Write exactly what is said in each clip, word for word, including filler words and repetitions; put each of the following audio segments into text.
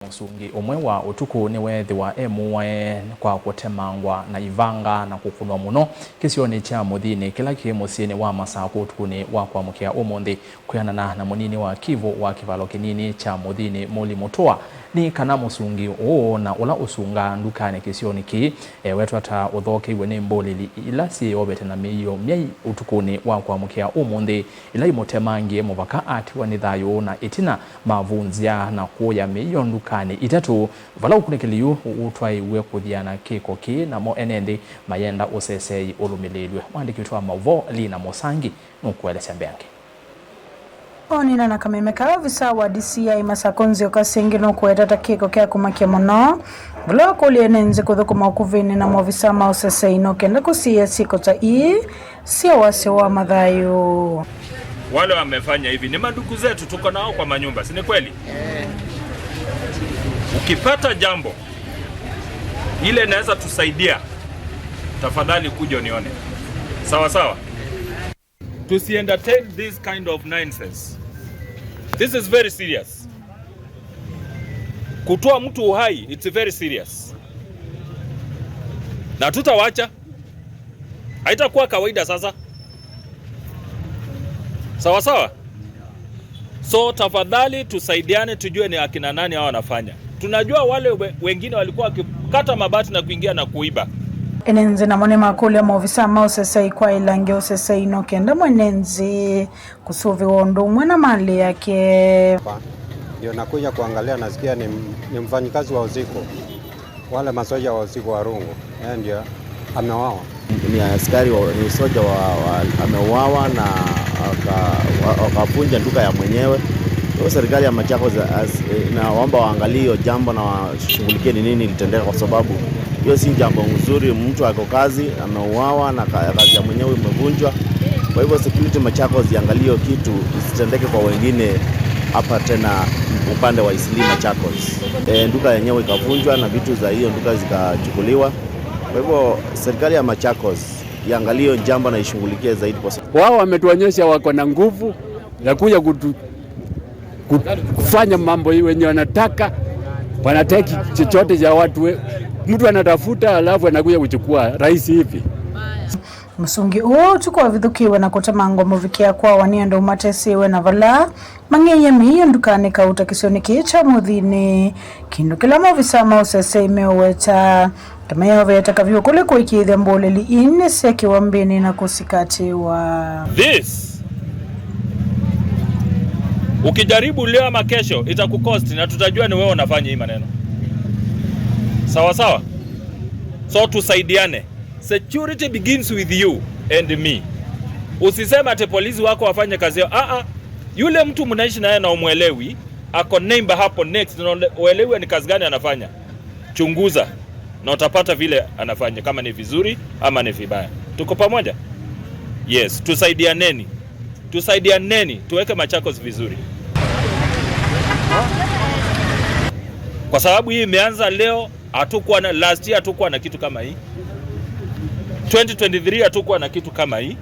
Mũsungi ũmwe wa ũtukũ nĩweethĩwa e mũae kwa kũtemangwa na ivanga na kũkũnwa mũno kĩsionĩ kya Mũthinĩ kĩla kĩ mũsyĩnĩ wa Masakũ ũtukũnĩ wa kwamũkĩa ũmũnthĩ. Kwĩanana na mũnini wa kivũ wa kĩvalo kĩnini kya Mũthinĩ, Molly Mũtũa, nĩ kana mũsungi ũũ na ũla ũsungaa ndukanĩ kĩsionĩ kĩĩ ewetwa ta ũthokeiwe nĩ mbũlĩli ila syĩyovete na mĩio myai ũtukũnĩ wa kwamũkĩa ũmũnthĩ, ila imũtemangie mũvaka atiwa nĩ thayũ na ĩtina mavunzya na kũya mĩio ndukanĩ itatũ, vala ũkunĩkĩli yu ũtwaĩiw'e kũthiana kĩko kĩĩ, namo ene nthĩ mayenda ũseseei ũlũmĩlĩĩlw'e. Mwandĩki witũ wa maũvoo Lina Mũsangi nũkũelesya mbeange. Onina na kameme ka ovisa wa D C I Masakũ Nzioka Singi nũkũweta ta kĩko kya kũmakya mũno, vala wakũlya ene nthĩ kũthũkũma ũkuvĩnĩ na maovisa ma ũsesei no kenda kũsiĩĩa syĩko ta ii sya wasya wa mathayũ. Wale wamefanya hivi ni mandugu zetu, tuko nao kwa manyumba, si ni kweli? Ukipata jambo ile inaweza tusaidia, tafadhali kuja unione. Sawa sawa? Tusi entertain this kind of nonsense. This is very serious. Kutoa mtu uhai, it's very serious. Na tutawacha. Haitakuwa kawaida sasa. Sawa sawa? So tafadhali tusaidiane, tujue ni akina nani hawa wanafanya. Tunajua wale we-, wengine walikuwa wakikata mabati na kuingia na kuiba. Ene nthĩ namo nĩmakũlya maovisa ma ũsesei kwaĩla ngewa ũsesei no kenda mwene nthĩ kũsũvĩwa ũndũ ũmwe na malĩ yake. Ndio nakuja kuangalia, nasikia ni, ni mfanyikazi wa usiku. Wale masoja wa usiku wa rungu, yeye ndio ameuawa. Ni askari wa, ni soja wa, wa, ameuawa na aka-, wa-, wakavunja duka ya mwenyewe. Kwa hiyo serikali ya Machakos as-, eh, naomba waangalie hiyo jambo na washughulikie ni nini ilitendeka, kwa sababu hiyo si jambo nzuri. Mtu ako kazi, ameuawa na ka-, kazi ya mwenyewe imevunjwa. Kwa hivyo security Machakos iangalie hiyo kitu isitendeke kwa wengine hapa tena upande wa Eastleigh Machakos. E, duka yenyewe ikavunjwa na vitu za hiyo duka zikachukuliwa. Kwa hivyo serikali ya Machakos iangalie hiyo jambo na ishughulikie zaidi kwa sababu wao wametuonyesha wako na nguvu ya kuja kutu-, ku-, kufanya mambo hii wenye wanataka, wanateki chochote cha watu we-, mtu anatafuta alafu anakuja kuchukua rahisi hivi. Mũsungi ũũ ũtukũ wavithũkĩiwe na kũtemangwa mũvikĩa kwawa nĩ andũ matesĩwe na vala mang'eie mĩio ndukanĩ kauta kĩsionĩ kĩĩ kya Mũthinĩ, kĩndũ kĩla maovisa ma ũsesei meũweta ta meyoveete kavyũ kũlĩ kũĩkĩĩthya mbũlĩli ii nĩsyekiwa mbĩnĩ na kũsikatĩwa. This, ukijaribu leo ama kesho, itakukosti na tutajua ni wewe unafanya hii maneno. Sawa sawa? So tusaidiane. Security begins with you and me. Usiseme ati polisi wako wafanye kazi yao. Ah, ah. Yule mtu mnaishi naye na umwelewi, ako neighbor hapo next, na ule-, uelewi ni kazi gani anafanya. Chunguza na utapata vile anafanya, kama ni vizuri ama ni vibaya. Tuko pamoja? Yes, tusaidianeni. Tusaidianeni, tuweke Machakos vizuri. Kwa sababu hii imeanza leo, hatukuwa na, last year hatukuwa na kitu kama hii. Twenty twenty-three hatukuwa na kitu kama hii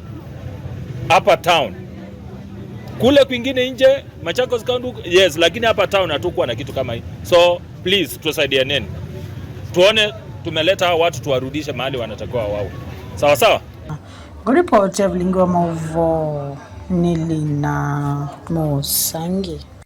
hapa town. Kule kwingine nje, Machakos County, yes, lakini hapa town hatukuwa na kitu kama hii. So please, tusaidianeni, tuone tumeleta hao watu, tuwarudishe mahali wanatakiwa wawe. Sawa sawa. Ngũripoti ya vilingi wa maũvoo nĩ Lina Mũsangi.